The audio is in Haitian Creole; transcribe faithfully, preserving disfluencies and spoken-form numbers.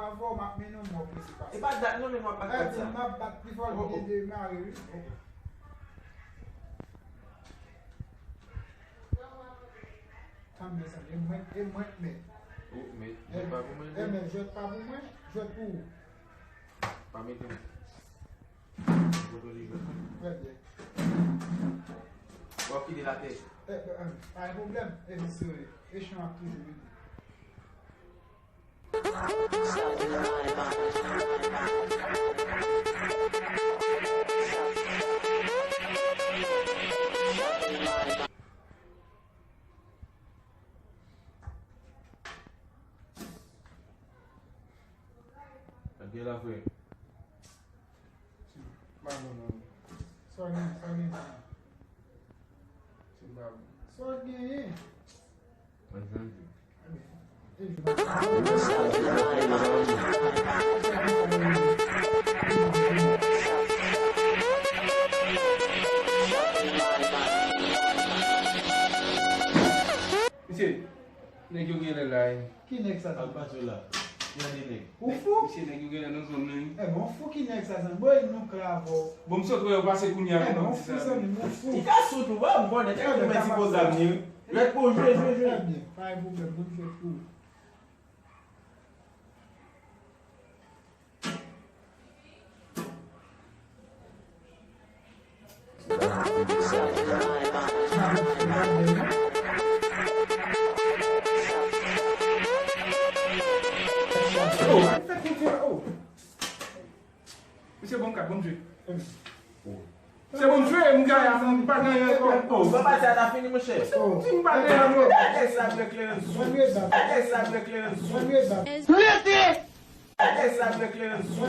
Avè w, m ap mennen w mò plis pase. E pa dat non, men w ap bat kat sa. M ap bat pi fò l vin demare, wi. Tann mezanmi, e mwen, e mwen k mèt. Ou k mèt. Jwèt pa pou mwen. E men, jwèt pa pou mwen, jwèt pou ou. Pa mete m. Kote li jwèt. Trè byen. W ap kite l atè. E, e, e, pa gen pwoblèm. E, mesye, echanj ap toujou vini. Sa k gen la, frè? Ti babou, non. Sa w gen, sa w gen, sa? Ti babou. Sa w genyen? Mwen chanje. Mesye, nèg yo genlè la, wi. Ki nèg sa, Zan? Al pase la. Gade nèg. Ou fou? Mesye, nèg yo genlè nan zòn nan, wi. E bon, fou ki nèg sa, Zan? Bon, e nou klavo. Bon, misye twè yo pase kounye a. E bon, fou, Zan, ou fou. Li ka sou tou, wè, m konnen, nèg yo mèt ti poz la, wi. Lèt pou jwe, jwe, jwe. Trè byen, pa gen pwoblèm, nou jwe pou ou. Misye bon kat, bon jwe. Se bon jwe, m gaye a, m pa gaye ankò. Bon, pati a ta fini, monchè. Misye di m pa gaye ankò. Gade sa, vle kleren sou. Gade sa, vle kleren sou. Mete! Gade sa, vle kleren sou.